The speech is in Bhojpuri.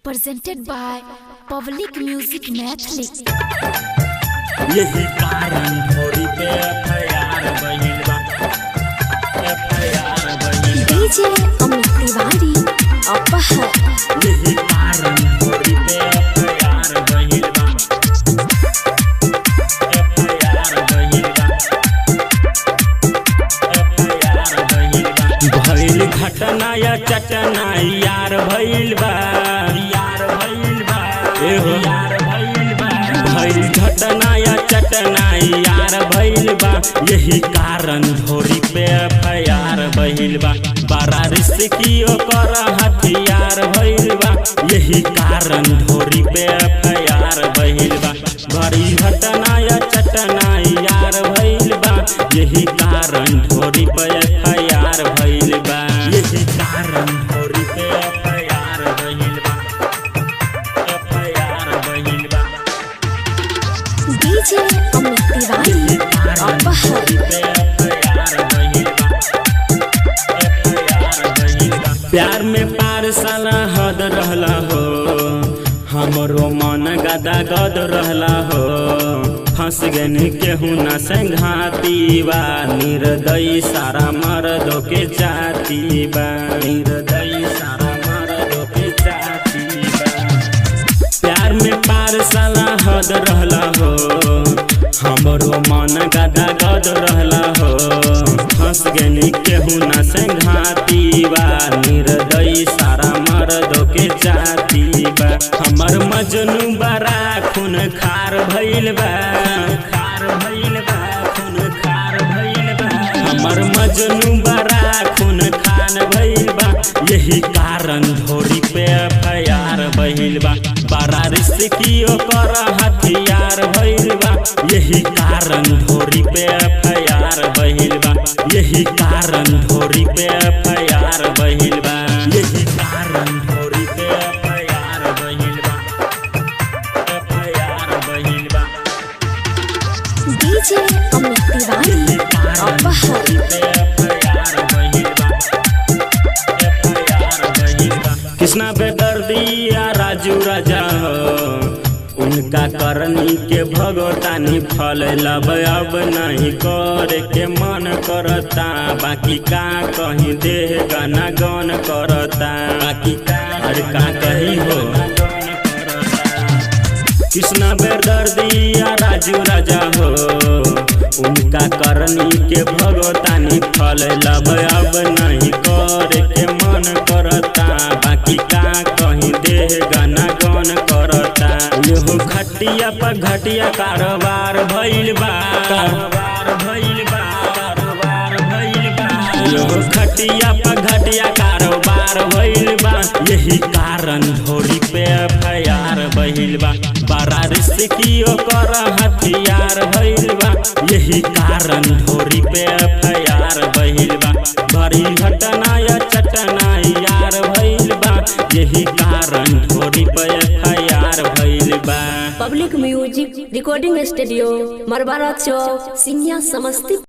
Presented by Public Music Mathli. यही कारण थोड़ी पे एफआईआर भइल बा, एफआईआर भइल बा। DJ Amit Tiwari, अपहर। यही कारण थोड़ी पे एफआईआर भइल बा, एफआईआर भइल बा, एफआईआर भइल बा। भइल घटना या चटना यार भइल बा, यार भइल बा, एहो यार भइल बा। भइल घटना या चटना यार भइल बा, यही कारण धोरी पे एफआईआर भइल बा। बड़ा रिस्की ओकर हथियार भइल बा, यही कारण धोरी पे एफआईआर भइल बा। बड़ी घटना या चटना यार भइल बा, यही कारण धोरी पे एफआईआर भइल बा। यही कारण धोरी पे एफआईआर भइल बा, एफआईआर भइल बा। DJ Amit Tiwari, अपहर। प्यार में पार साला हद रहला हो, हमरो मन गदा गद रहला हो। फंस गए केहू न संघाती बा, निर्दयी सारा मर्द के जाती बा, निर्दयी सारा मर्द के जाती बा। प्यार में पार साला हद रहला हो, हमरो मन गदा गद रहला हो। फंस गनी केहू न संघाती बा, निर्दयी सारा मर्द के जाती बा। हमर मजनू बड़ा खून खार भइल बा, खार भइल बा, खून खार भइल बा। हमर मजनू बड़ा खून खान भइल बा, यही कारण धोरी पे एफआईआर भइल बा। बड़ा रिस्की ओकर हथियार भइल बा, यही कारण धोरी पे एफआईआर भइल बा। यही कारण धोरी पे एफआईआर भइल बा, यही कारण धोरी पे एफआईआर भइल बा, एफआईआर भइल बा। DJ Amit Tiwari, अपहर। कृष्णा बेदर्दी या राजू राजा हो, उनका करनी के भगवतानी फल लब अब नहीं करे के मन करता। बाकी का कहीं देह गाना गन करता, बाकी का अरे का कहीं हो। कृष्णा बेदर्दी या राजू राजा हो, उनका करनी के भगवतानी फल लब अब नहीं करे के मन करता। बाकी का कहीं देह गाना गन करता। एहो खटिया पर घटिया कारोबार भइल बा, कारोबार भइल बा, कारोबार भइल बा। एहो खटिया पर घटिया कारोबार भइल बा, यही कारण धोरी पे एफआईआर भइल बा। बड़ा रिस्की ओकर हथियार भइल बा, यही कारण धोरी पे एफआईआर भइल बा। बड़ी घटना या चटना यार भइल बा, यही कारण धोरी पे एफआईआर भइल बा। Public music recording studio, Marwara Chowk, Singhia, Samastipur.